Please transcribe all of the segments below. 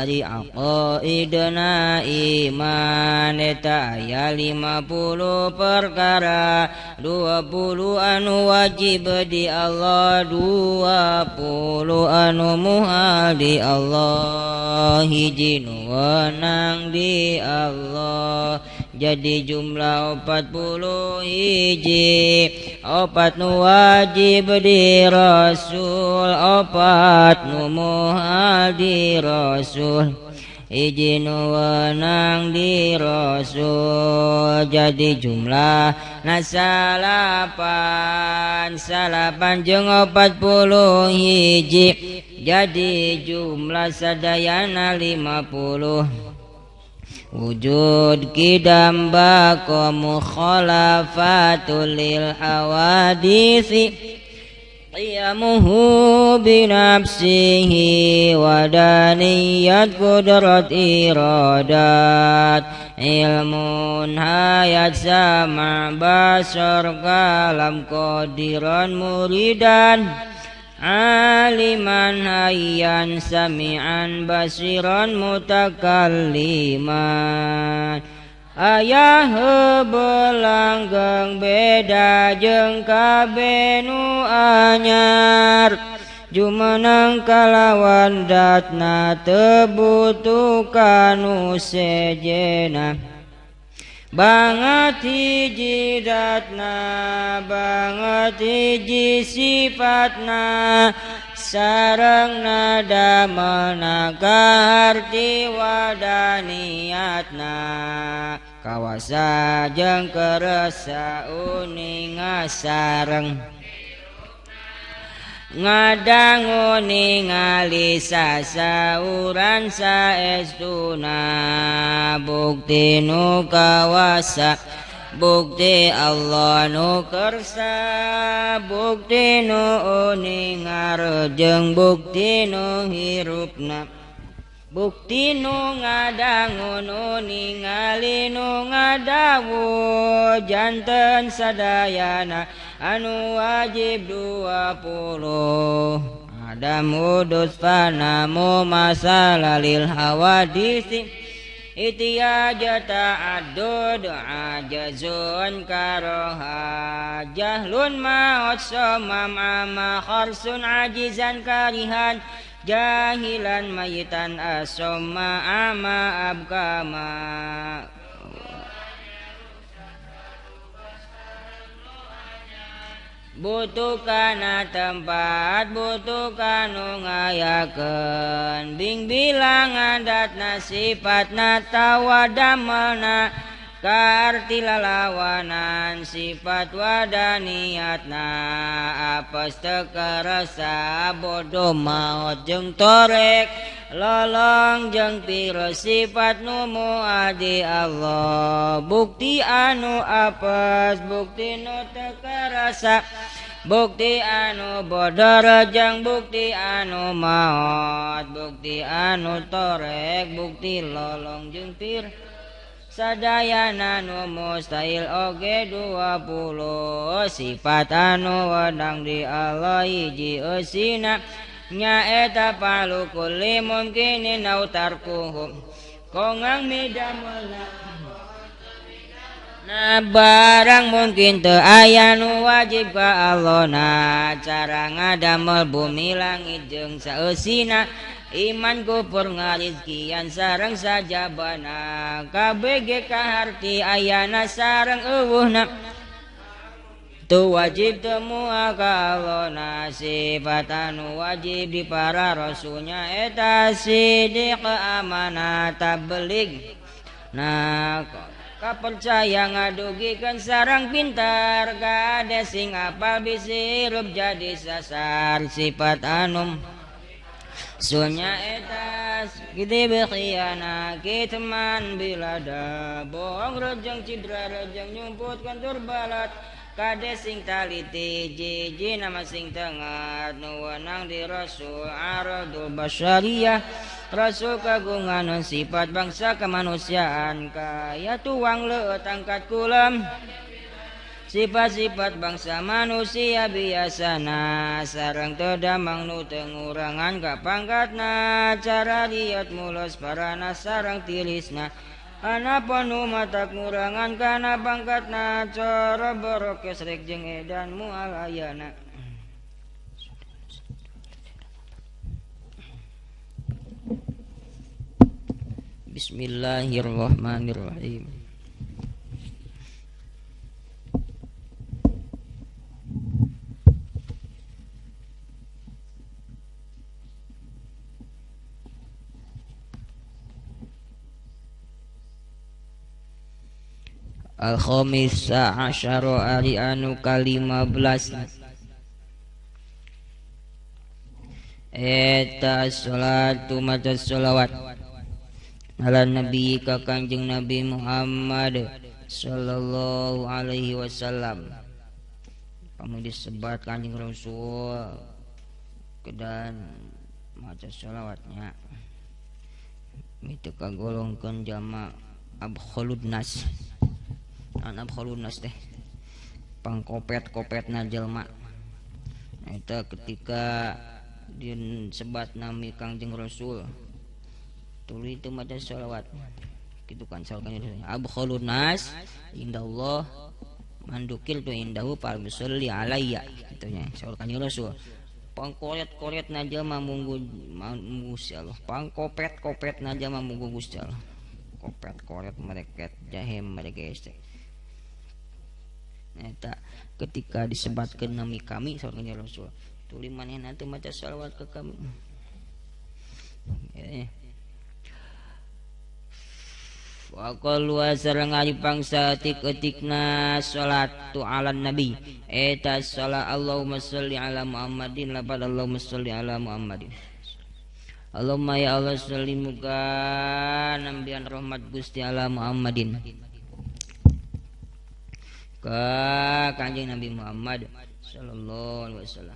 Ari aqaidna iman eta aya 50 perkara 20 anu wajib di Allah 20 anu muhal di Allah hiji nu wenang di Allah jadi jumlah 40 hiji 4 nu wajib di Rasul 4 nu muhal di Rasul hiji nu wenang di Rasul jadi jumlah na 9 9 jeung 40 hiji jadi jumlah sadayana 50 wujud kidam bako mukhalafatul lil hawadisi qiyamuhu binafsihi wadaniyat qudrat iradat ilmun hayat sama basar kalam qadiran muridan aliman hayyan sami'an basiran mutakalliman ayah belanggeng beda jeung kabeh nu anyar jumeneng kalawan datna teu butuh kanu sejena banget hiji datna banget hiji sifatna sarengna damelna kaharti wadaniatna kawasa jeung keresa uninga sareng ngadangu ningali sasauran saestuna bukti nu kawasa bukti Allah nu kersa bukti nu uningar jeung bukti nu hirupna bukti nu ngadangu nu ningali nu ngadawu janten sadayana anu wajib 20 adam udus fanamu masalah lil hawadisi itiyaja ta'addud ajazun karoha jahlun maut somam ama kharsun ajizan karihan jahilan mayitan asoma ama abkama butuh kana tempat butuh kanu ngayakeun bing bilangan datna sifatna tawadamelna kaarti lalawanan sifat wadaniatna apes teu karasa bodoh maot jeung torek lolong jeung piro sifat nu moal di Allah bukti anu apes bukti nu teu karasa bukti anu bodor jeung bukti anu maot bukti anu torek bukti lolong jeung pir sadayana nu mustahil oge 20 sifat anu wenang di Allah hiji eusina nyaeta palu kulli mumkinin au tarkuhu kongang midamelna na barang mungkin teu aya nu wajib ka Allah na cara ngadamel bumi langit jeung saeusina iman kufur ngarizkian sareng sajabana KBG kaharti ayana sareng euweuhna tu wajib temu ka Allah na sifat anu wajib di para rasulnya eta sidiq amanah tabligh nah kapercaya ngadugikeun sareng pintar kade sing apal bisi hirup jadi sasar sifat anu sunya etas gede bekhiana kitman bilada bohong rejeng cidra rejeng nyumput kantur balat kade sing taliti jiji nama sing tengat nu wenang di rasul aradul basyariyah rasul kagungan sifat bangsa kemanusiaan kaya tuang leueut angkat kulem Sifat-sifat bangsa manusia biasana sareng teu damang nu teu ngurangan ka pangkatna cara liat mulos parana sareng tilisna anapa nu matak ngurangan kana pangkatna cara borokes rek jeung edan moal ayana. Bismillahirrahmanirrahim. Al-khamisa asyara ari anu ka-15 eta salatu maca sholawat ala nabi ka Kanjeng Nabi Muhammad sallallahu alaihi wasallam. Pamudi sebat Kanjeng Rasul kedan maca sholawatnya mitu kagolongkeun jama abkhalud nas. Anak nas teh pangkopet-kopetna jelma eta ketika disebat nami Kangjeng Rasul tuluy teu maca sholawat kitu kan saurna abkhalun nas indallah mandukil tu indahu fal musalli alayya kitu nya saur Kanjeng Rasul pangkoret-koretna jelma munggu Gusti Allah pangkopet-kopetna jelma munggu Gusti Allah kopet-koret mereka jahem mereka este. Eta ketika disebatkeun nami kami saur Kanjeng Rasul tuluy manehna teu maca shalawat ke kami. Wa qalu sareng ari pangsa etik-etikna salatu ala nabi eta salat Allahumma sholli ala Muhammadin lapad Allahumma sholli ala Muhammadin. Allahumma ya Allah sholli muga nambian rahmat Gusti ala Muhammadin ka Kanjeng Nabi Muhammad sallallahu alaihi wasallam.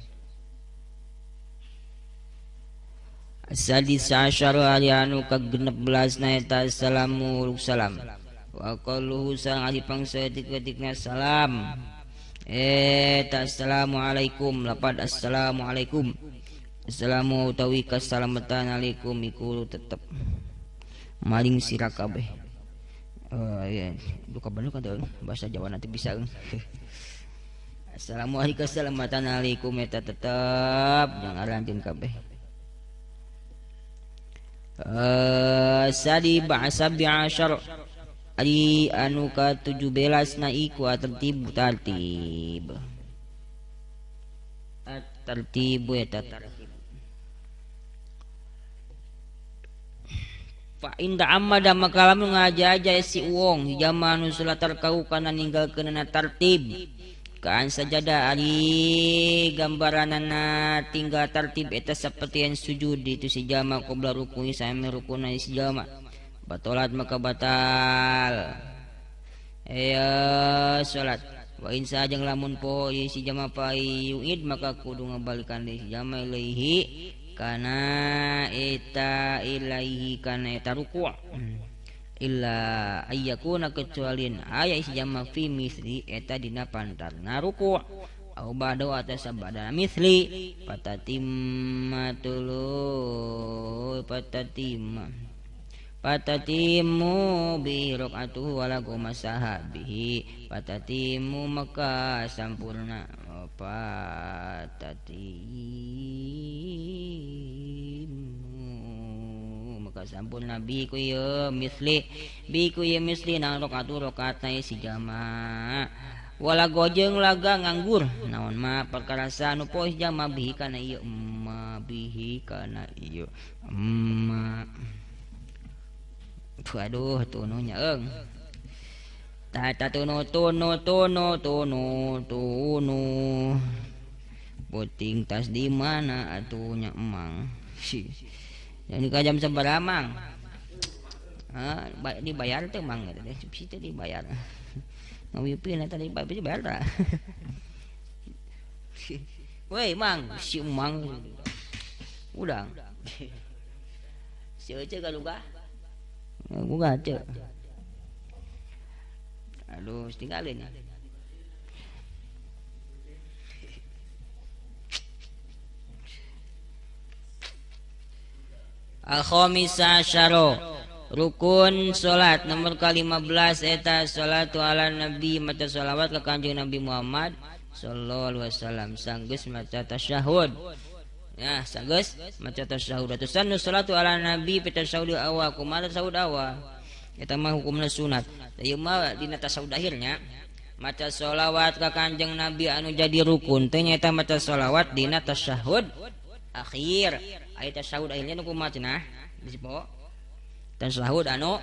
Sadis asyara ari anu ka-16 na eta assalamu salam wa qalluhu sareng ari pangsa etik-etikna salam eta assalamualaikum lapad assalamualaikum. Assalamu utawi kasalamatan alaikum iku tetep maling sira kabeh. Ya, duka bener kan bahasa Jawa nanti bisa. Assalamualaikum kasalamatan alaikum eta tetep jangan aranjeun kabeh. Sadi ba'sa bi'asyar ari anu ka-17 na iku tertib tartib. Tertib eta tartib. Fa inda amada maka lamun ngaja-aja si wong hijama anu salat kau kana ninggalkeunana tartib kaan sajadah ari gambaranana tinggal tartib eta saperti yang sujud itu si jama qabla rukui sami rukuna si jama batalat maka batal salat wa in sajeng lamun po si jama payuid maka kudu ngabalikan deui si jama ilaihi kana eta ilaihi kana eta ruku' illa ayyakuna kecuali aya isi jama fi misli eta dina pantarna ruku' au ba'da atas sabada misli patatimma tulu patatimma patatimu bi rakaatuhu wala gomasaha bihi patatimu maka sampurna patatimu maka sampurna bi ku ieu misli bi ku ieu misli nang rakaatu rakaatna si jama wala gojeng laga nganggur naon mah perkara sanu poe jama bihi kana ieu emma bihi kana ieu emma. Aduh tununya eung tata tunu tunu tunu tunu tunu puting tas di mana atunya emang jadi ka jam sabaraha mang ha dibayar teh mang teh situ dibayar ngawipin eta dibayar tah woi mang si emang udang si euceuk galuga buka aja. Aduh, tinggalin. Al-khamisa asyara rukun salat nomor ke-15 eta salatu ala nabi maca salawat ka Kanjeng Nabi Muhammad sallallahu alaihi wasallam sanggeus maca tasyahud. Ya, sanggeus maca tasyahud. Atusan salatu ala nabi fi tasyahud awal kumaha tasyahud awal. Eta mah hukumna sunat. Ieu mah dina tasyahud akhirnya maca sholawat ka Kanjeng Nabi anu jadi rukun teh nyaeta maca sholawat dina tasyahud akhir. Aya tasyahud akhirnya nu kumaha cenah? Disipo. Tasyahud anu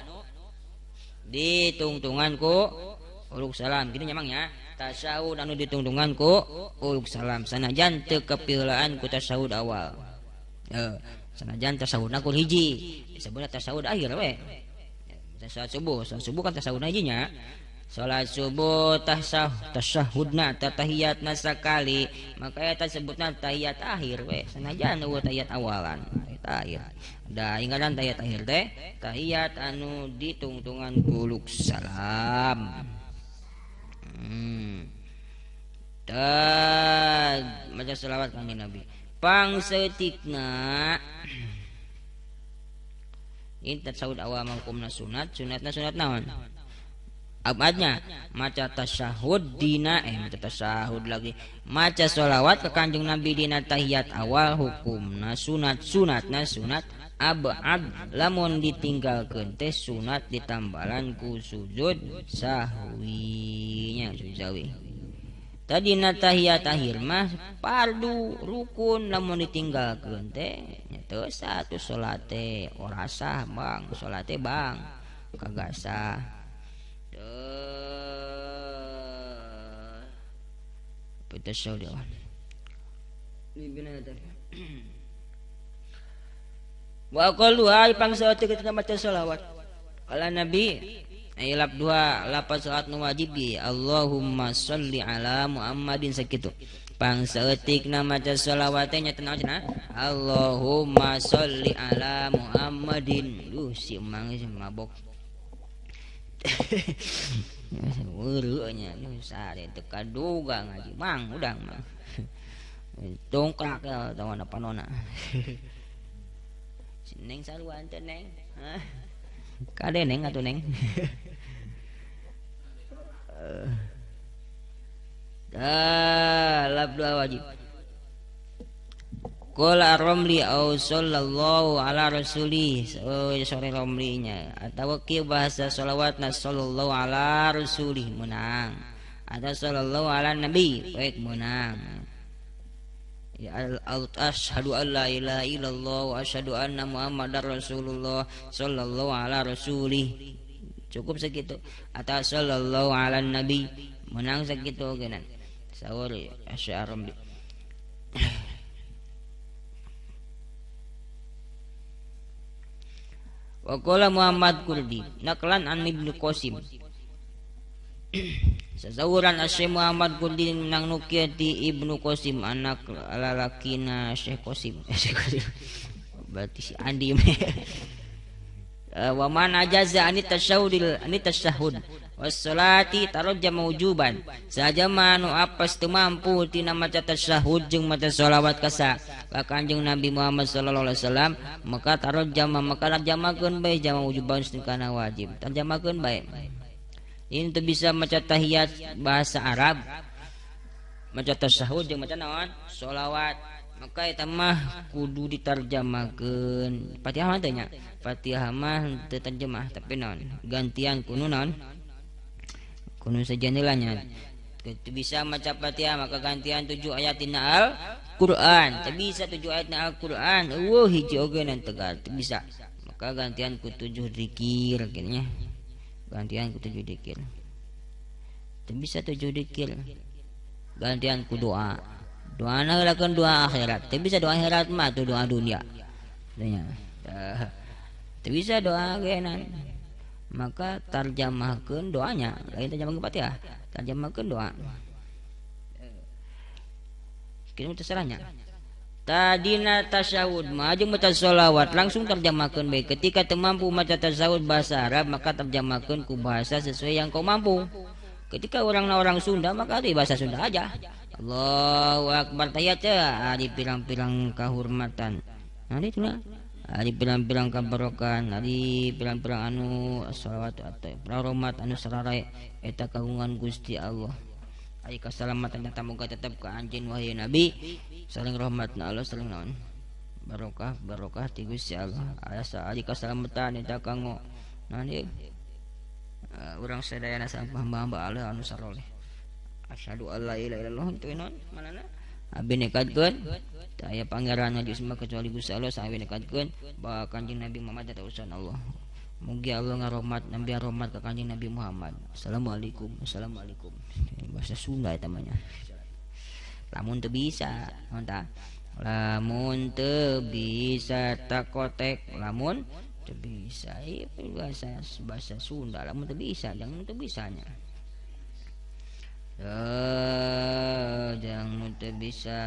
ditungtungan ku uluk salam. Gini nyamang ya. Tasyahud anu ditungtungan ku uluk salam. Sanajan teu kepileuan ku tasyahud awal. Sanajan tasyahudna kur hiji. Disebutna tasyahud akhir we. Salat subuh, salat subuh kan tasyahudna hijinya. Salat subuh tasyahudna tatahiyatna sakali, maka eta sebutna tahiyat akhir we. Sanajan eueuh tahiyat awalan, tahiyat akhir. Da ingatan tahiyat akhir teh tahiyat anu ditungtungan kuluk salam. Tah maca selawat kanjeng Nabi. Pangsetikna ini tasyahud awal hukumna sunat, sunatna sunat naon? Abadnya maca tasyahud dina maca tasyahud lagi maca sholawat ke Kanjeng Nabi dina tahiyat awal hukumna sunat, sunatna sunat abad lamun ditinggalkeun teh sunat ditambalan ku sujud sahwinya sujud sahwi. Tadi na tahiyat akhir mah fardu rukun lamun ditinggalkeun teh nya teu sah atuh salat teh ora sah bang salat teh bang kagak sah. Wa qalu ai pangsaeutik ketika maca selawat ala nabi ilap dua lapan salat nu wajib Allahumma sholli ala Muhammadin sakitu pangsaeutikna maca selawat teh nya tenang cenah Allahumma sholli ala Muhammadin. Duh si emang mabok. Weureuh nya nu sare teu kaduga ngaji mang udang mah. Tongkrak ya tawana panona. Si neng sarua teh neng. Hah? Kade neng atuh neng. Dah lap dua wajib. Qala Romli au sallallahu ala rasuli. Oh sore Romlinya atau kieu bahasa sholawatna sallallahu ala rasuli menang atau sallallahu ala nabi baik menang. Ya asyhadu an la ilaha illallah wa asyhadu anna muhammadar rasulullah sallallahu ala rasuli. Cukup segitu atau sallallahu ala nabi menang segitu genan. Sahur asy'ar Romli. Wa qala Muhammad Kurdi naklan an Ibnu Qasim. Sasawuran Syekh Muhammad Kurdi menang nukil ti Ibnu Qasim anak lalakina Syekh Qasim. Berarti si Andi. Wa man ajaza anit tasyahudil anit tasyahud wassalati tarajjama wujuban. Sajama nu apas teu mampu tina maca tasyahud jeung maca sholawat kasa ka Kanjeng Nabi Muhammad sallallahu alaihi wasallam maka tarajjama maka tarjamakeun bae jama wujuban kana wajib. Tarjamakeun bae. Ini teu bisa maca tahiyat bahasa Arab, maca tasyahud jeung maca naon? Sholawat. Maka eta mah kudu ditarjamakeun. Fatihah mah teh nya. Fatihah mah teu terjemah tapi naon? Gantian kudu naon? Kudu sejenilanya. Teu bisa maca Fatihah maka gantian 7 ayat dina Al-Qur'an. Teu bisa 7 ayat dina Al-Qur'an, eueuh hiji oge nan tegal teu bisa. Maka gantian ku 7 zikir kitu nya. Gantian ku 7 zikir. Teu bisa 7 zikir. Gantian ku doa. Doa na lakukan doa akhirat. Teu bisa doa akhirat mah tuh doa dunia. Nya. Teu bisa doa genan. Maka tarjamahkeun doanya, lain tarjamahkeun Fatihah, tarjamahkeun doa. Kitu terserahnya. Tadina tasyahud mah jeung maca sholawat langsung terjemahkeun bae. Ketika teu mampu maca tasyahud bahasa Arab maka terjemahkeun ku bahasa sesuai yang kau mampu. Ketika orangna orang Sunda maka di bahasa Sunda aja. Allahu akbar tahiyat teh ari pirang-pirang kahormatan. Nah itu lah. Ari pirang-pirang kabarokan ari pirang-pirang anu shalawat atau rahmat anu sarare eta kagungan Gusti Allah. Ari kasalamatan eta moga tetep ka anjeun wahai Nabi sareng rahmatna Allah sareng naon barokah barokah ti Gusti Allah. Asa ari kasalamatan eta kanggo naon ieu urang sadayana sareng hamba-hamba Allah anu saroleh. Asyhadu alla ilaha illallah teu naon manana abi nekadkeun teu aya pangeran haji semua kecuali Gusti Allah sae nekadkeun bahwa Kanjeng Nabi Muhammad eta utusan Allah. Mugi Allah ngarohmat Nabi rahmat ka Kanjeng Nabi Muhammad. Assalamualaikum. Assalamualaikum. Bahasa Sunda eta mah nya. Lamun teu bisa, naon tah? Lamun teu bisa takotek, lamun teu bisa ieu bahasa bahasa Sunda, lamun teu bisa jangan teu bisanya. Jangan teu bisa.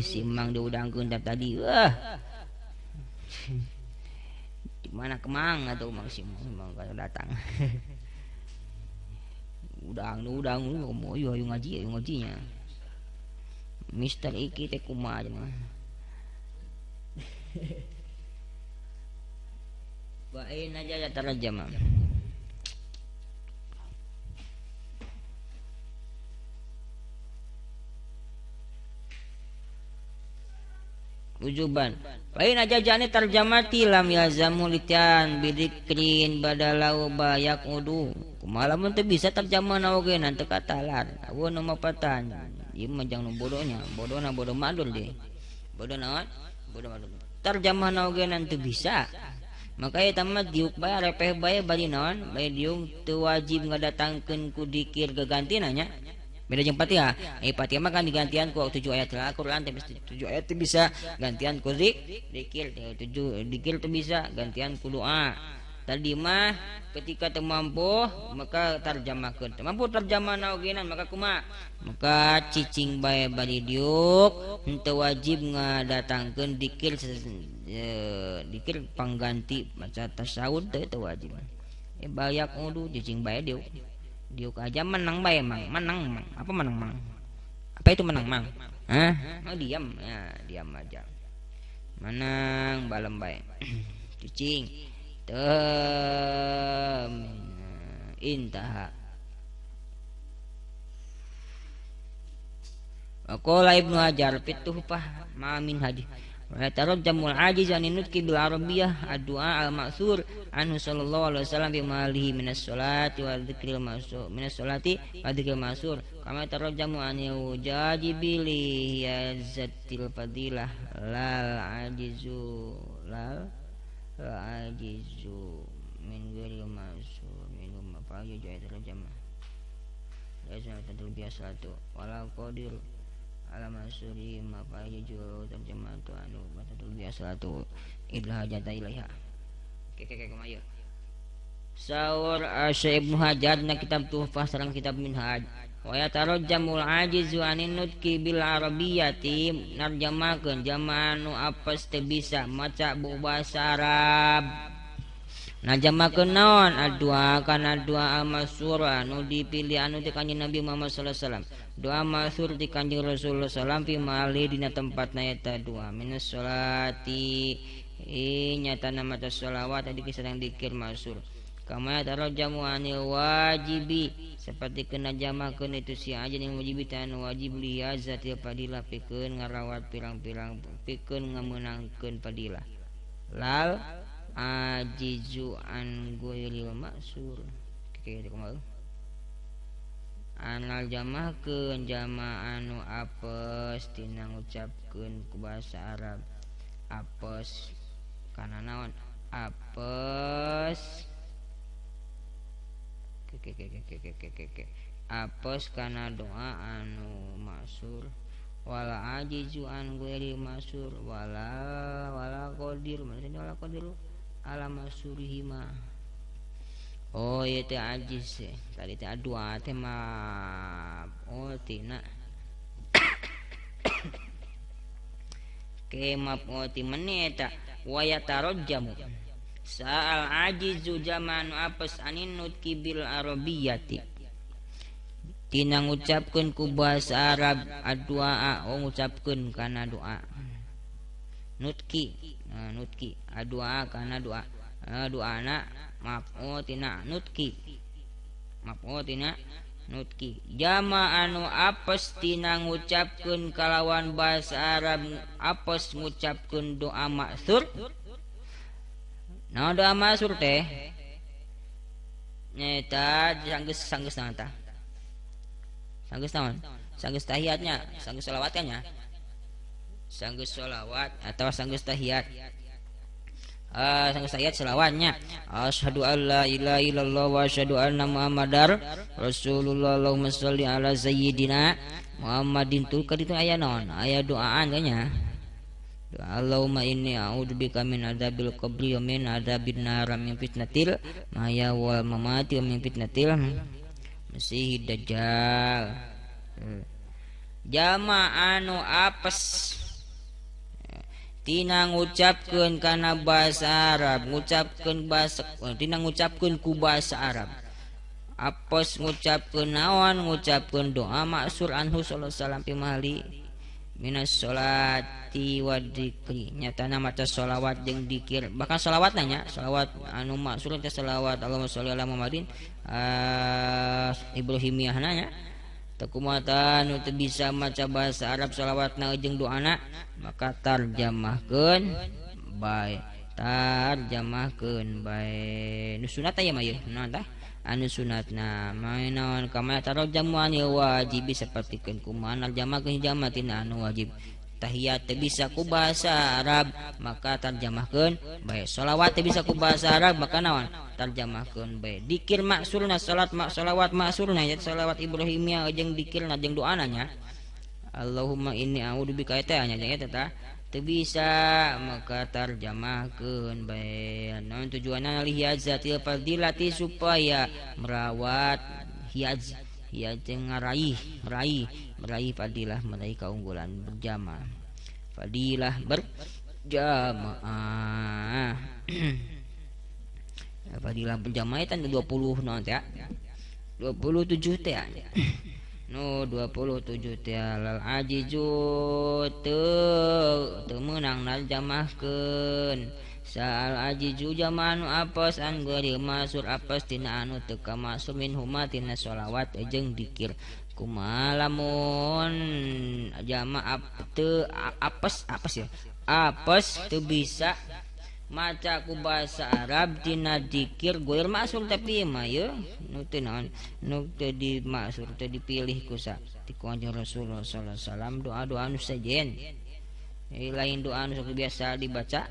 Si Mang diudangkeun tadi. Wah. Di mana kemang atuh Mang si Mang kalau datang. Udang mau ayo ngaji, ayo ngajinya. Mister Iki teh kumaha cenah. Bae aja tarjamah. Ujuban. Lain aja jane tarjamati lam yalzamu litian bidikrin badalau bayak udu. Kumaha lamun teu bisa tarjamah oge nan teu katalar. Aweun nu mapatan. Ieu mah jang nu bodohnya, bodohna bodoh madul deh. Bodoh naon? Bodoh madul. Tarjamah oge nan teu bisa. Maka eta mah diuk bae repeh bae bari naon? Bae diuk teu wajib ngadatangkeun ku dikir gagantina nya. Beda jeung Fatihah. Fatihah mah kan digantian ku 7 ayat Al-Qur'an, tapi 7 ayat teu bisa gantian ku zikir, 7 dikir teu bisa gantian ku doa. Tadi mah ketika teu mampu maka tarjamahkeun. Teu mampu tarjamahna ogenan maka kumaha? Maka cicing bae bari diuk, henteu wajib ngadatangkeun dikir dikir pangganti maca tasyahud teu wajib. Bayak udu cicing bae diuk. Diuk aja menang bae mang, menang mang. Apa menang mang? Apa itu menang mang? Hah? Oh, diam ya, diam aja. Menang balem bae. Cicing. Tem intaha. Qala Ibnu Hajar fituhfah ma min hadis. Wa tarajjamul ajiz an nutqi bil arabiyyah ad-du'a al-ma'thur anhu sallallahu alaihi wasallam bi malihi minas salati wa dzikril ma'sur minas salati wa dzikril ma'sur kama tarajjamu an wajibili yazzatil fadilah lal ajizu lal ajizu min ghairi ma'sur min ma fa tarjamah ya sanadul biasatu wala qadir ala masuri ma fa yajul tarjamatu anu batul biasatu idlah hajata ilaiha. Keke kumaha Saur Asy Ibnu Hajar na kitab Tuhfah sareng kitab Minhaj. Wa yatarajjamul ajizu anin nutqi bil arabiyyati narjamakeun jamaah nu apes teu bisa maca bahasa Arab. Najamakeun naon addu'a kana doa masyhur anu dipilih anu ti Kanjeng Nabi Muhammad sallallahu alaihi wasallam. Doa masyhur ti Kanjeng Rasulullah sallallahu alaihi wasallam fi mali dina tempatna eta doa minas sholati nyatana maca sholawat tadi sareng dikir masyhur. Kama tarajjamu anil wajibi seperti kena jamakeun itu si aja yang wajib tan wajib liyazatil fadilah pikeun ngarawat pirang-pirang pikeun ngameunangkeun fadilah. Lal ajizu an ghairil maksur. Kieu kumaha? Anal jamahkeun jama anu apes tina ngucapkeun ku bahasa Arab. Apes kana naon? Apes ke apes kana doa anu maksur wala ajizu an ghairi maksur wala wala qadir maksudnya wala qadir ala masurihima. Oh ieu teh ajiz tadi teh doa teh ma oh tina ke map oh ti meni eta wa yatarajjamu sa'al ajizu jamanu apes anin nutqi bil arabiyyati Tina ngucapkeun ku bahasa Arab addu'a oh ngucapkeun kana doa nutki nutki addu'a kana doa doana maf'ul tina nutki maf'ul tina nutki jama anu apes tina ngucapkeun kalawan bahasa Arab apes ngucapkeun doa maksur naon doa maksur teh nyaeta sanggeus sanggeus naon tah sanggeus naon sanggeus tahiyatnya sanggeus sholawatnya sanggeus sholawat atau sanggeus tahiyat sanggeus tahiyat selawatnya asyhadu alla ilaha illallah wa asyhadu anna muhammadar rasulullah allahumma sholli ala sayyidina muhammadin tu ka ditu aya naon aya doaan kayaknya Allahumma inni a'udzubika min adzabil qabri wa min adzabin nar min fitnatil mahya wal mamati wa min fitnatil masihid dajjal. Jama anu apes tina ngucapkeun kana bahasa Arab ngucapkeun bahasa tina ngucapkeun ku bahasa Arab apes ngucapkeun naon ngucapkeun doa maksur anhu sallallahu alaihi wasallam pimali minas sholati wa dzikri nyatana maca sholawat jeung dikir bahkan sholawat nanya sholawat anu maksur teh sholawat Allahumma sholli ala Muhammadin Ibrahimiyah nanya teu kumaha nu teu bisa maca bahasa Arab sholawatna jeung doana maka tarjamahkeun bae tarjamahkeun bae nu sunat aya mah ieu naon tah anu sunatna main naon kama tarjamu anil wajib sapertikeun kumaha narjamahkeun jama tina anu wajib tahiyat teu bisa ku bahasa Arab maka tarjamahkeun bae sholawat teu bisa ku bahasa Arab maka naon tarjamahkeun bae dikir maksurna salat mak sholawat maksurna nya sholawat Ibrahimiyah jeung dikirna jeung doana nya Allahumma inni a'udzubika eta nya jeung eta tah teu bisa maka tarjamahkeun bae naon tujuanna lihiazatil fadilati supaya merawat hiaz hiaz ngaraih meraih meraih fadilah meraih keunggulan berjamaah fadilah berjamaah fadilah berjamaah eta 20 naon teh 27 teh no 27 teh lal ajizu teu meunang narjamahkeun sal ajizu jamaah anu apes an geureul masur apes tina anu teu kamasuk min huma tina sholawat jeung dikir kumaha lamun jamaah teu apes apes ya apes teu bisa maca ku bahasa Arab tina dikir goir maksur tapi mah ye nu teu naon nu teu dimaksur teu dipilih ku sa ti ku Kanjeng Rasulullah sallallahu alaihi wasallam doa-doa anu sejen lain doa anu biasa dibaca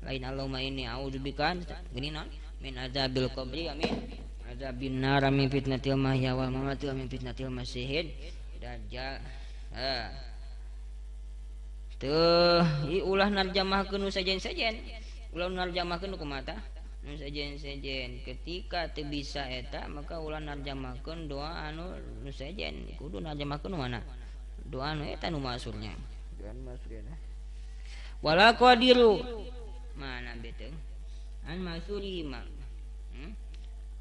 lain Allahumma inni a'udzubika gini naon min adzabil qabri amin adzabin nar min fitnatil mahya wal mamati wa min fitnatil masihid dajjal teu ulah narjamahkeun nu sejen-sejen ulah narjamahkeun nu kumaha tah nu sejen-sejen ketika teu bisa eta maka ulah narjamahkeun doa anu nu sejen kudu narjamahkeun mana doa anu eta nu masurnya doa nu masurna wala qadiru mana beteng an masuri ma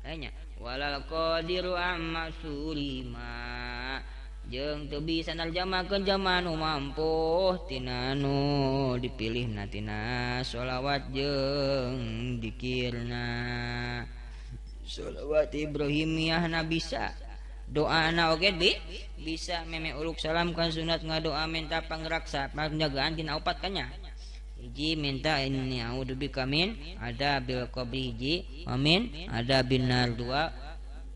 nya walal qadiru am masuri ma jeung teu bisa narjamahkeun jama nu mampu tina nu dipilihna tina sholawat jeung dikirna sholawat Ibrahimiyahna bisa doana oge bi bisa meme uluk salam kan sunat ngadoa minta pangraksa panjagaan tina opat kan nya hiji minta inni a'udzubika min adzabil qabri hiji amin adzabin nar dua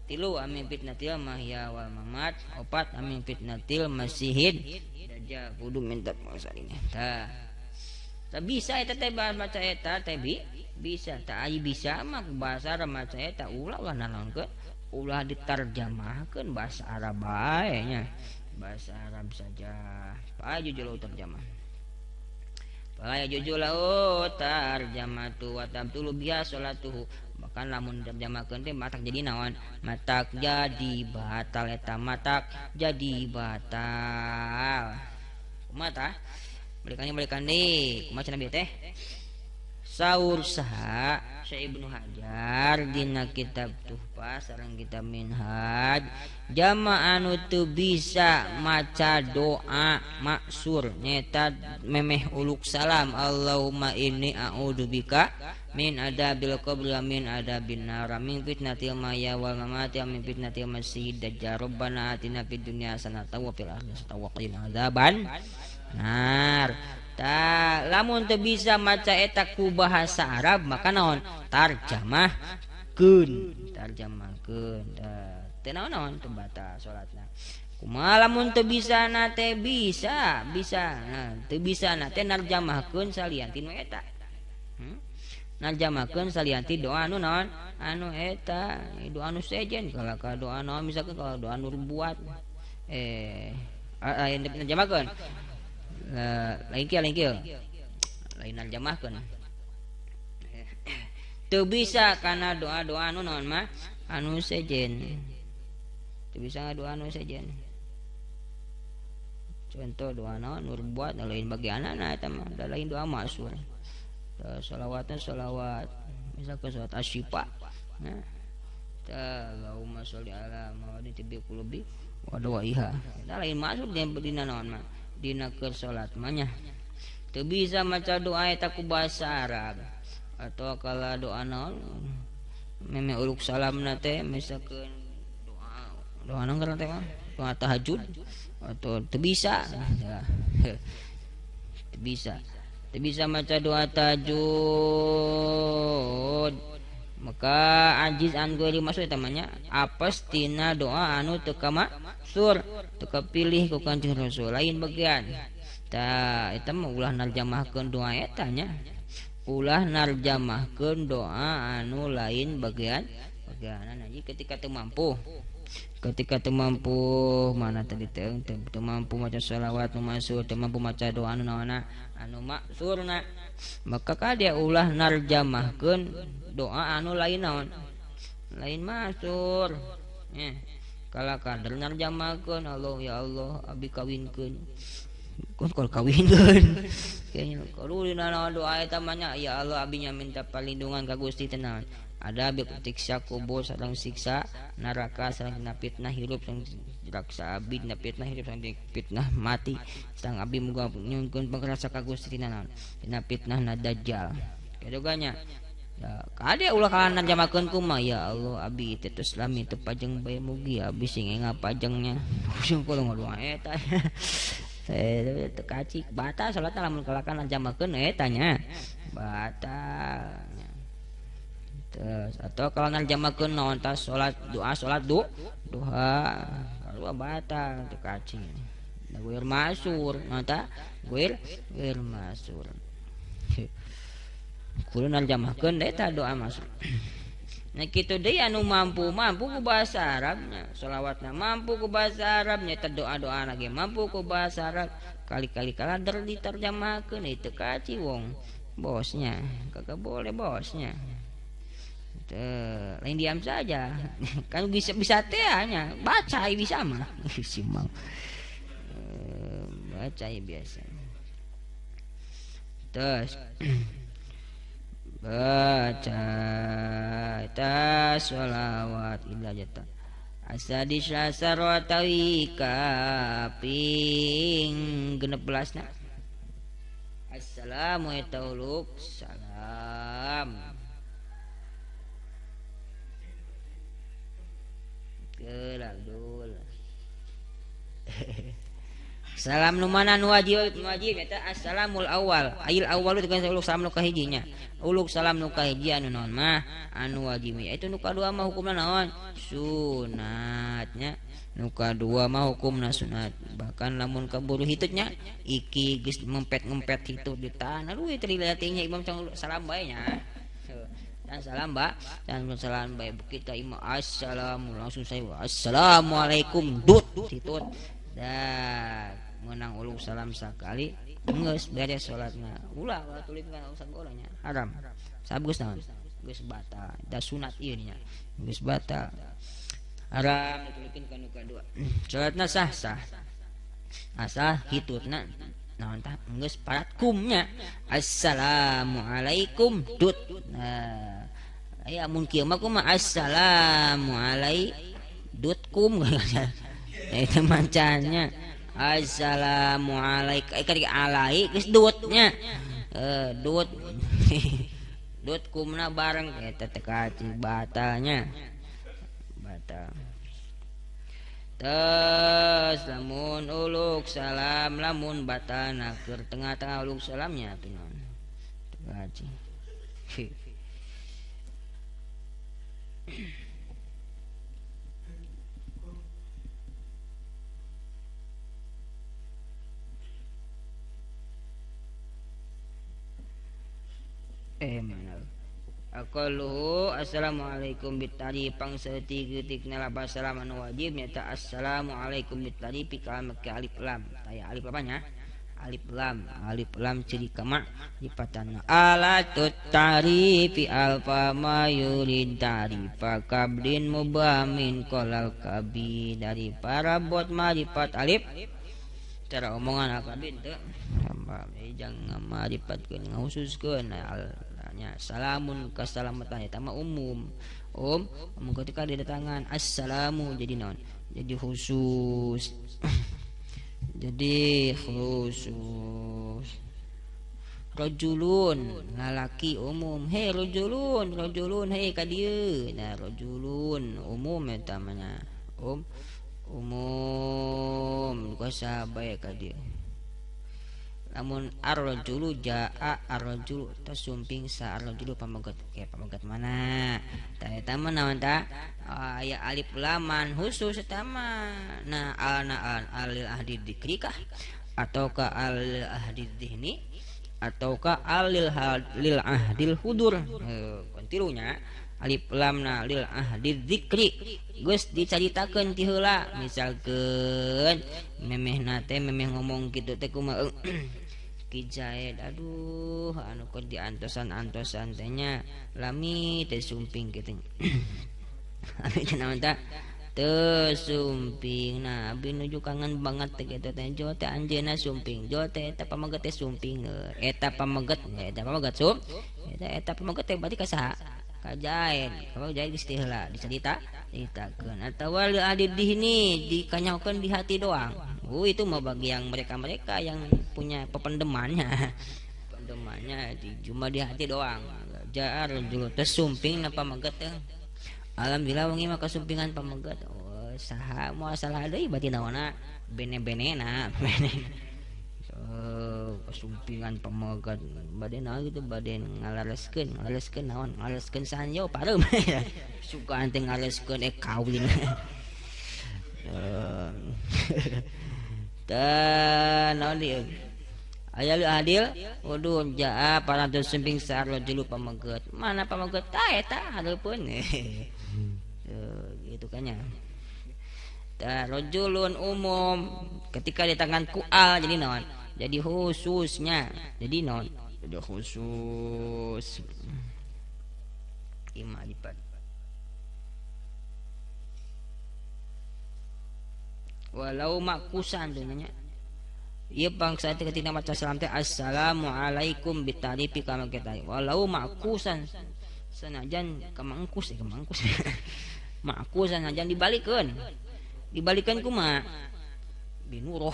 tilu amin fitnatil mahya wal mamat opat amin fitnatil masihid dajjal kudu minta masalahnya tah tah bisa eta teh maca eta teh bi bisa tah ai bisa mah bahasa Arab maca eta ulah ulah nanaonkeun ulah ditarjamahkeun bahasa Arab bae nya bahasa Arab saja payu julu terjemah fala yajuzu lahu tarjamatu wa tabtulu biha sholatuhu bahkan lamun terjemahkeun teh matak jadi naon matak jadi batal eta matak jadi batal kumaha tah balikannya balikan deui kumaha cenah bieu teh Saur saha Syekh Ibnu Hajar dina kitab Tuhfah sareng kitab Minhaj jamaah anu teu bisa maca doa maksur nyeta memeh uluk salam Allahumma inni a'udzubika min adabil qabri wa min adabin nar min fitnatil mahya wal mamati wa min fitnatil masiihid dajjal rabbana atina fid dunya hasanatan wa fil akhirati hasanatan wa qina adzaban nar. Ta lamun teu bisa maca eta ku bahasa Arab maka naon tarjamahkeun tarjamahkeun teu naon-naon teu batal salatna. Kumaha lamun teu bisa na teh bisa bisa nah teu bisa na teh narjamahkeun salian ti nu eta. Narjamahkeun salian ti doa anu naon anu eta doa anu sejen kalau ka doa naon misalkan kalau doa nu buat narjamahkeun lain kieu lain kieu lain narjamahkeun teu bisa kana doa-doa anu naon mah anu sejen teu bisa doa anu sejen contoh doa naon nu buat lain bagianana eta mah da lain doa masur salawatna salawat misalkan salawat asyifa nah Allahumma sholli ala Muhammadin tibbi qulubi wa dawaiha eta lain masuk dina naon mah dina keur salat mah nya teu bisa maca doa eta ku bahasa Arab atau kala doa naon meme uluk salamna teh misalkeun doa doa naon ngaranna teh mah doa tahajud atau teu bisa teu bisa teu bisa maca doa tahajud maka ajiz an ghairi maksud eta mah nya apes tina doa anu teu kamaksur teu kapilih ku Kanjeng Rasul lain bagian tah eta mah ulah narjamahkeun doa eta nya ulah narjamahkeun doa anu lain bagian bagianana. Jadi ketika teu mampu ketika teu mampu mana tadi teh teu mampu maca shalawat nu masuk teu mampu maca doa anu naonna anu maksurna maka ka dia ulah narjamahkeun doa anu lain naon lain masur kala kader narjamahkeun Allah ya Allah abi kawinkeun kun kol kawinkeun kayaknya kalau dina doa eta mah nya ya Allah abi nya minta perlindungan ka Gusti teh naon ada siksa kubur sareng siksa neraka sareng dina fitnah hirup sareng siksa abi dina fitnah hirup sareng fitnah mati sareng abi muga nyungkeun pangrasa ka Gusti tina naon dina fitnah na dajjal kitu nya ya kade ulah kana narjamahkeun kumaha ya Allah abi teh tos lami teu pajeng bae mugi abi sing enga pajengnya sing kulo ngadoa eta teh teu kacik batal salatna lamun kalakan narjamahkeun eta nya batal. Terus atau kalau narjamahkeun naon tah salat doa salat duha kalau batal teu kacing da guir masur naon tah guir guir masur kudu narjamahkeun eta doa masur. Nah kitu deui anu mampu mampu ku bahasa Arabnya shalawatna mampu ku bahasa Arabnya eta doa-doana ge mampu ku bahasa Arab kali-kali kaladar diterjemahkeun itu kaci wong bosnya kagak boleh bosnya. Lain diam saja kan bisa bisa teh nya baca bisa mah si mau baca biasa terus baca ta sholawat illa jata asadis sarwatawi kaping 16 na assalamu alaikum salam Abdul. Salam nu mana nu wajib nu wajib eta assalamul awal. Ail awal itu kan uluk salam nu kahiji nya. Uluk salam nu kahiji anu naon mah anu wajib. Itu nu kadua mah hukumna naon? Sunatnya. Nu kadua mah hukumna sunat. Bahkan lamun kaburu hitutnya iki geus ngempet-ngempet hitut di tanah lu teu diliatingnya imam cang salam bae nya. Dan salam mbak dan salam baik kita imam assalamu langsung saya assalamualaikum dut hitut dan menang uluk salam sekali geus beres salatna ulah ulah tulipkan usah golanya haram sabab geus naon geus batal da sunat ieu nya geus batal haram ditulipkeun ka nu kadua salatna sah sah asal hitutna Naon tah geus parat kumnya. Assalamualaikum dut. Nah, aya mun kieu mah kumaha assalamualaikum dut kum. Eta macannya assalamualaikum eh alai geus dutnya. Dut. Dut kumna bareng eta teh kaci batalnya. Batal. Terus lamun uluk salam lamun batalna keur tengah-tengah uluk salamnya atuh naon. Teu kaci. Mana aqalluhu assalamualaikum bitari pangsaeutik geutikna lapas salam anu wajib nyata assalamualaikum bitari pikalam ke alif lam taya alif lamnya alif lam ciri kama lipatana alatut tarifi alfa mayurid tarifa kabdin mubamin kolal kabi dari para bot marifat alif cara omongan akabin teu jangan maripatkeun ngahususkeun nya salamun kasalamatan eta mah umum um ketika didatangan assalamu jadi naon jadi khusus jadi khusus rajulun lalaki umum hei rajulun rajulun hei ka dieu nah rajulun umum eta mah nya umum kuasa bae ka dieu lamun ar-rajulu jaa ar-rajulu tasumping sa ar-rajulu pamegat ke pamegat mana ta eta mah naon ta aya alif laman khusus eta mah nah alna al alil ahdi dzikri kah atau ka alil ahdi dzihni atau ka alil lil ahdil hudur kontilunya alif lamna lil ahdi dzikri geus dicaritakeun ti heula misalkeun memehna teh memeh ngomong kitu teh kumaha Ki Zaid aduh anu keur diantosan-antosan teh nya lami teh sumping kitu abi teh naon tah teu sumping nah abi nuju kangen banget teh kitu teh jo teh anjeunna sumping jo teh eta pameget teh sumping eta pameget sum eta pameget teh berarti ka saha ka Zaid kalau Zaid geus teh heula dicarita caritakeun atawa li ahdi dihni dikanyahokeun di hati doang. Itu mah bagi yang mereka-mereka yang punya pependemannya. Pendemannya di cuma di hati doang. Jaar dulu tersumping na pameget teh. Alhamdulillah wengi mah kasumpingan pameget. Oh, saha moal salah deui berarti naonna bene-benena. Kasumpingan pameget bade naon gitu bade ngalareskeun ngalareskeun naon ngalareskeun sanyo pareum. Suka teh ngalareskeun kawin. Tah naon dieu aya lu adil waduh jaa parantos sumping sarojulu pameget mana pameget tah eta hareupeun gitu kan nya tah rajulun umum ketika di tangan ku al jadi naon jadi khususnya jadi naon jadi khusus ima lipat walau makusan dengannya ieu bangsa teh ketika maca salam teh assalamualaikum bitarifi kama kita walau makusan sanajan kamangkus kamangkus makusan sanajan dibalikeun dibalikeun kumaha binuroh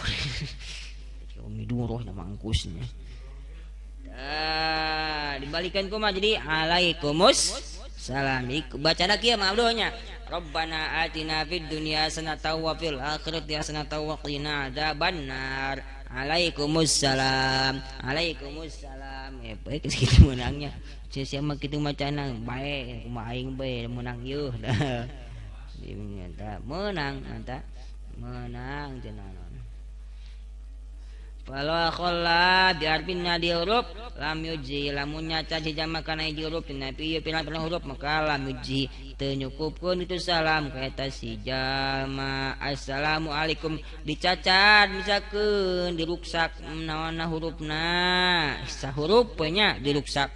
miduroh na mangkusnya tah dibalikeun kumaha jadi alaikumus salam bacana kieu mah abdonya Rabbana atina fid dunya hasanatan wa fil akhirati hasanatan wa qina adzabannar. Alaikumussalam. Alaikumussalam. Baik kitu meunangnya. Sia mah kitu macana bae kumaha aing bae meunang yeuh. Meunang eta meunang cenah. Walau kholla biarpinna di huruf lam yuji lamun nyaca jama kana hiji huruf tina ieu pirang-pirang huruf maka lam yuji teu nyukupkeun itu salam ka eta si jalma assalamualaikum dicacat misalkeun diruksak naonna hurufna sahuruf we nya diruksak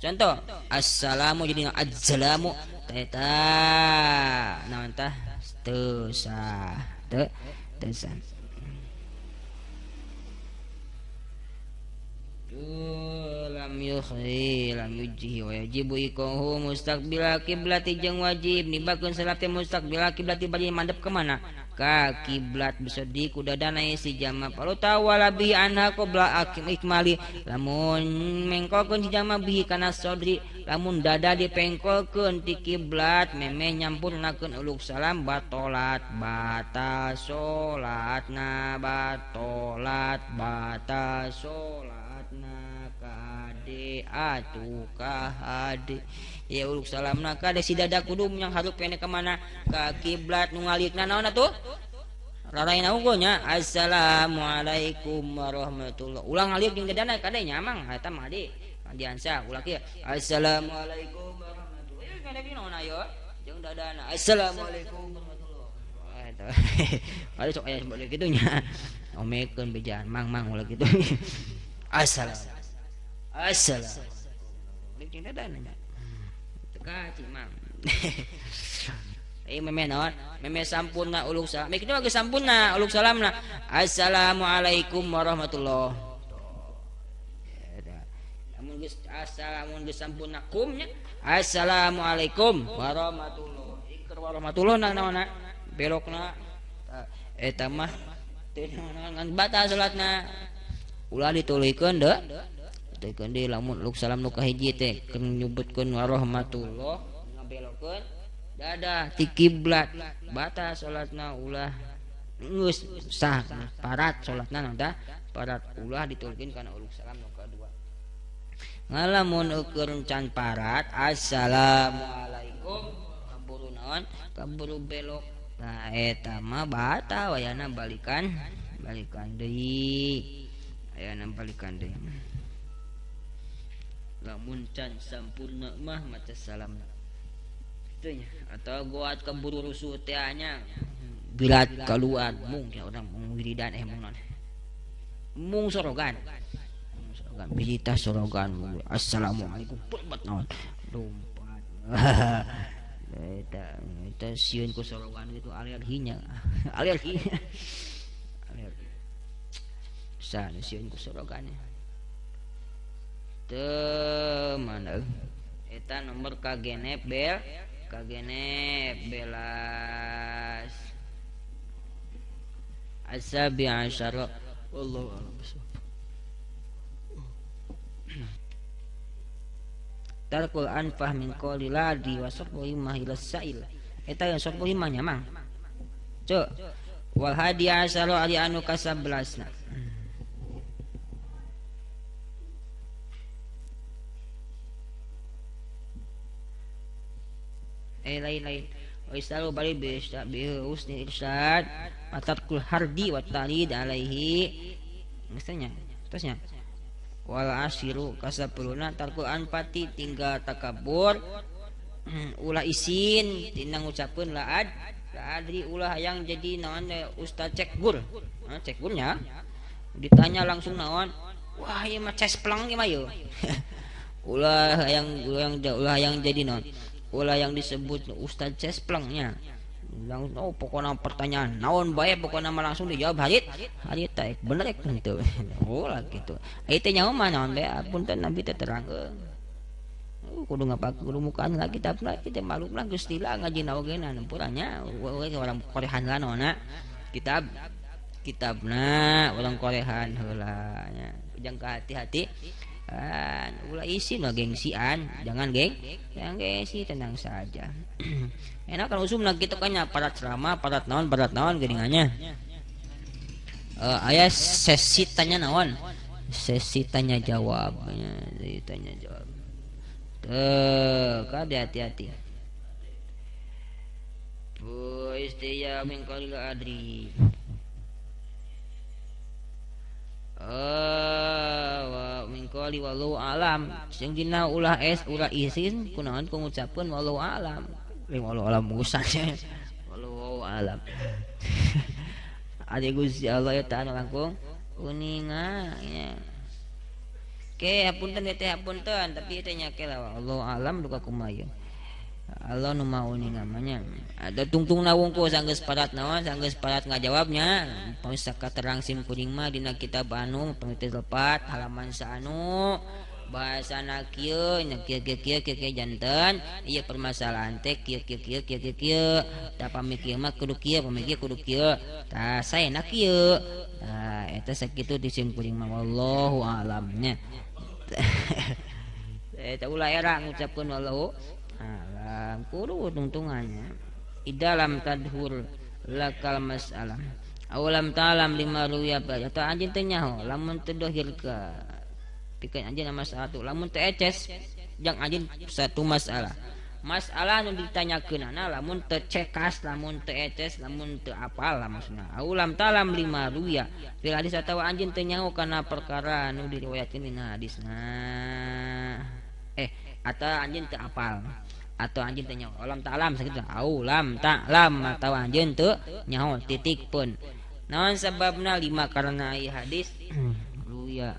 contoh assalamu jadi assalamu eta naon tah teu sah teu sah. Lam yukhri lam yujhi wa yajibu ikahu mustaqbila kiblati jeung wajib nibakeun salat teh mustaqbila kiblati bari mandep ka mana ka kiblat bisa di kudadana si jama palu tawala bi anha qabla ikmali lamun mengkolkeun si jama bihi kana sodri lamun dada dipengkolkeun ti kiblat memeh nyampurnakeun uluk salam batolat batal salatna batolat batal salatna kade atuh kahade ya uluk salamna kade si dada kudu yang harus pene ka mana ka kiblat nu ngalikna naon atuh raraina unggul nya assalamualaikum warahmatullah ulang ngalik jeung dadana kade nya mang eta mah di diansa ulah kieu assalamualaikum warahmatullah kade naon ayo jeung dadana assalamualaikum warahmatullah eta ada sok aya sebab kitu nya omekeun bejaan mang mang ulah kitu assalam assalam jeung dadana nya teu mang meme naon meme sampurna uluk salam kitu mah geus sampurna uluk salamna assalamualaikum warahmatullah lamun geus assalamun geus sampurna kum nya assalamualaikum warahmatullah iker warahmatullah na naonna belokna eta mah teu naon batal salatna ulah dituluykeun deui tuluikeun deui lamun uluk salam nu kahiji teh keur nyebutkeun warahmatullah ngabelokeun dadah ti kiblat batal salatna ulah geus sah parat salatna naon tah parat ulah dituluykeun kana uluk salam nu kadua ngalamun ukur can parat assalamualaikum kaburu naon kaburu belok nah eta mah batal wayana balikan balikan deui ayana balikan deui lamun can sampurna mah maca salamna kitu nya atau goat keburu rusuh teh nya gelat keluar mung ya urang mung wiridan mung naon mung sorogan sorogan bijita sorogan assalamualaikum pulbat naon lompat eta eta sieun ku sorogan gitu alerginya alergi alergi sa sieun ku sorogan teu mana eta nomor kagenep bel kagenep belas asabi asyara wallahu a'lam bishawab. Tarkul anfah min qawli ladi wa sarfu himah ila sa'il eta yang sarfu himahnya mang cuk wal hadi asyara ali anu ka-11 lain-lain wa istalu bali bi husni irsyad atarkul hardi wa talid alaihi misalnya terusnya wal asyiru kasapuluna tarkul anfati tinggal takabur ulah isin tina ngucapkeun la ad la adri ulah yang jadi naon ustaz cekgur nah, cekgurnya ditanya langsung naon wah ieu mah cesplang ieu mah ieu ulah yang jadi naon ulah yang disebut ustaz cesplangnya langsung oh pokoknya pertanyaan naon bae pokoknya mah langsung dijawab harit harit teh bener rek henteu oh lah gitu ieu teh nyaho mah naon bae apunten nabi teh terangkeun kudu ngapak kudu mukaan lagi kitab lagi teh malum lah geus lila ngajina oge na nempurannya orang korehan lah naonna kitab kitabna orang korehan heula nya jang ka hati-hati ulah isin lah gengsian jangan geng yang gengsi tenang saja enak kan usum lagi gitu kan ya parat ceramah parat naon geuningannya aya sesi tanya naon sesi tanya jawab sesi tanya jawab tuh kade hati-hati bu istiya min qalil adri wa min qali wallahu alam sing dina ulah es ulah isin kunaon ku ngucapkeun wallahu alam wallahu alam usahnya wallahu alam ade Gusti Allah eta anu langkung uninga nya ke hapunten teh hapunten tapi teh nya ke lah wallahu alam duka kumaha ieu Allah nu mau uninga mah nya ada tungtungna wungkul sanggeus parat naon sanggeus parat ngajawabnya pangsa katerang sim kuring mah dina kitab anu pangteu lepat halaman saanu Bahasana kieu nya kieu kieu kieu kieu janten ieu permasalahan teh kieu kieu kieu kieu kieu tah pami kieu mah kudu kieu pami kieu kudu kieu tah saena kieu tah eta sakitu disimpuling mah wallahu alam nya. Eta ulah era ngucapkeun wallahu alam kudu tungtungannya idalam tadhur lakal masalah awalam ta'lam lima ruya atau anjeun teu nyaho lamun teu dohir ka pikeun anjeun masalah tu lamun teu eces jang anjeun satu masalah masalah nu ditanyakeunana lamun teu cekas lamun teu eces lamun teu apal lah maksudna awalam ta'lam lima ruya fil hadis atawa anjeun teu nyaho kana perkara nu diriwayatkeun dina hadisna atau anjeun teu apal atau anjeun teu nyaho alam ta'lam sakitu aulam ta'lam atau anjeun teu nyaho titik pun naon sababna lima karena ieu hadis ruya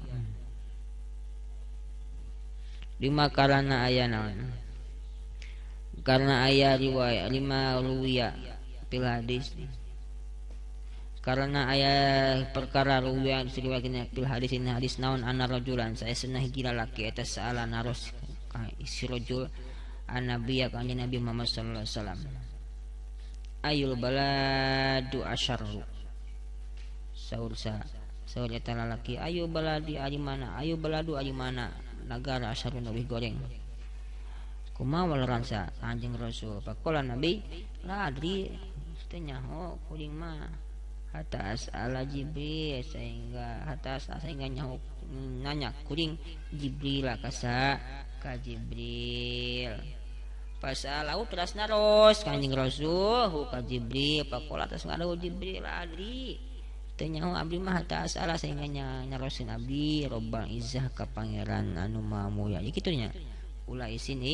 lima karena aya naon karena aya riwayat lima ruya fil hadis karena aya perkara ruya diriwayatkeun fil hadis ini hadis naon anna rajulan saesna hiji lalaki eta saala naros ka si rajul an-nabiya ka Nabi Muhammad sallallahu alaihi wasallam ayul baladu asyarru saur sa saur eta lalaki ayu baladi ari mana ayu baladu ari mana nagara asyarru leuwih goreng kumaha waleran sa Kanjeng Rasul faqala Nabi la adri teu nyaho kuring mah hatta as'ala Jibril sehingga hatta sehingga nyaho nanya kuring Jibril ka sa ka Jibril pasalau teras naros Kanjeng Rasul hu ka Jibril pakola terus ngadawu Jibril adri teu nyaho abdi mah hatta as'ala sehingga nyarosin abdi Robbal Izzah ka pangeran anu Maha Mulia kitu nya ulah isin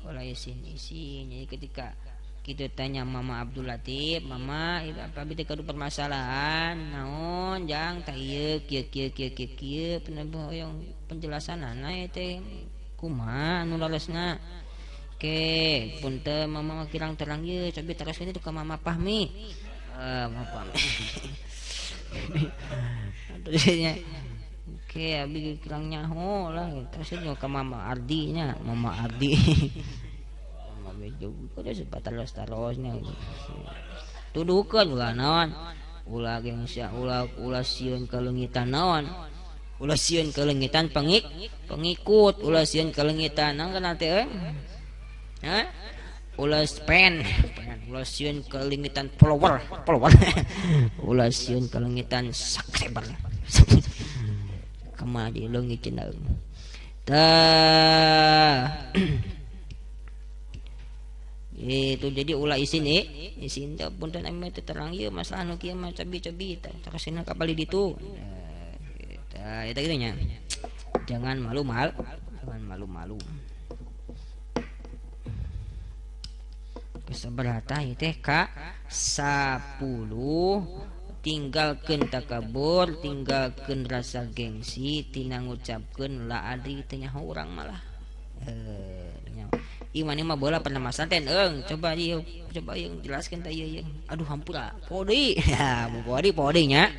ulah isin isin. Jadi ketika kita tanya Mama Abdul Latif, Mama apa abdi teh kadu permasalahan naon jang tah ieu kieu kieu kieu kieu kieu hoyong penjelasanana teh kumaha anu lalesna ke punten Mama kirang terang ieu cobi teraskeun itu ka Mama Fahmi Mama Fahmi terusnya oke abi kirang nyaho lah terusnya ka Mama Ardi nya Mama Ardi Mama bejo kudu terus terusnya tuduhkeun ulah naon ulah gengsi ulah ulah sieun kaleungitan naon ulah sieun kaleungitan pengikut ulah sieun kaleungitan naon kana teh hah ulah pen ulah sieun kaleungitan follower ulah sieun kaleungitan subscriber kumaha di leungit cenah tah itu jadi ulah isin isin teh punten ame teh terang ieu masalah nu kieu mah cobi-cobi tah terasna ka bali ditu tah eta kitu nya jangan malu-malu jangan malu-malu kesabarata ieu teh ka 10 tinggalkeun takabur tinggalkeun rasa gengsi tina ngucapkeun la adri teh nyaho urang malah nyaho ieu maneh mah bola pernah masalah teh eung coba ieu jelaskeun teh ieu aduh hampura poho deui ya poho deui nya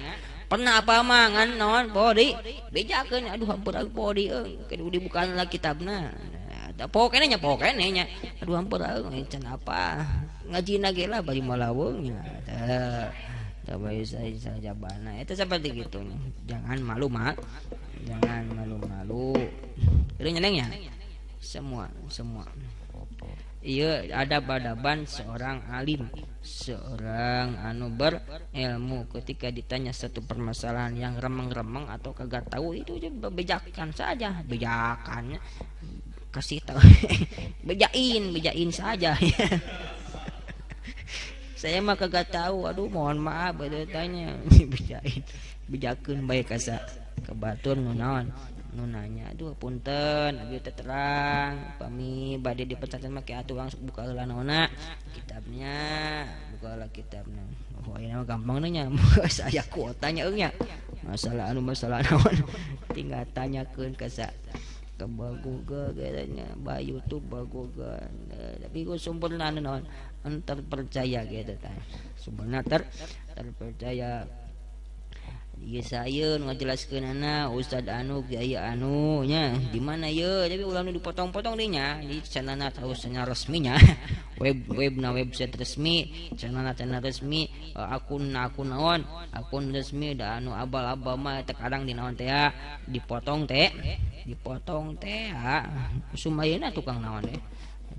pernah apa mah ngan naon poho deui bejakeun aduh hampura poho deui eung kudu dibukaan lah kitabna tah poho keneh nya aduh hampura eung can apa ngajina ge lah bari malaweung nya tah tah sajabana itu seperti gitu jangan malu mak jangan malu-malu ieu nyenengnya semua iya adab-adaban seorang alim seorang anu berilmu ketika ditanya satu permasalahan yang remeng-remeng atau kagak tahu itu bejakan saja bejakannya kasih tahu bejain saja. Saya mah kagak tahu aduh mohon maaf bade tanya bejain bejakeun bae ka kabatur nu naon nu nanya aduh punten abdi teh terang pami bade dipecacan mah atuh langsung buka heula naonna kitabnya buka heula kitabna oh ayeuna mah gampang nya saya kuotanya eung nya masalah anu masalah naon tinggal tanyakeun ka sa ka Google nya ba YouTube ba Google tapi ku sumberna anu naon terpercaya gitu tah sumberna terpercaya. Ieu sayeun ngajelaskeunana Ustad anu kiai anu nya di mana ye tapi ulah nu dipotong-potong deui nya di channelna tahu channel resminya web website resmi channelna channel resmi akun akun naon akun resmi da anu abal-abal mah teh kadang di naon teh dipotong teh dipotong teh sumayana tukang naon teh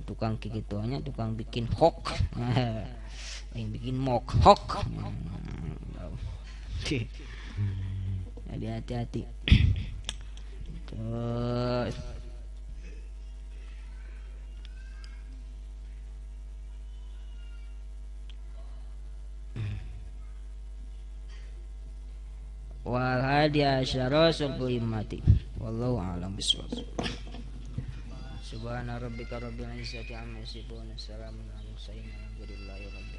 tukang kikituannya tukang bikin hoax yang bikin mock hoax. Jadi hati-hati. Terus wal hadi asyara sulmati wallahu a'lam bissawab. Subhana rabbika rabbil izzati amma yasifun, salamun alal mursalin, walhamdulillahi rabbil alamin.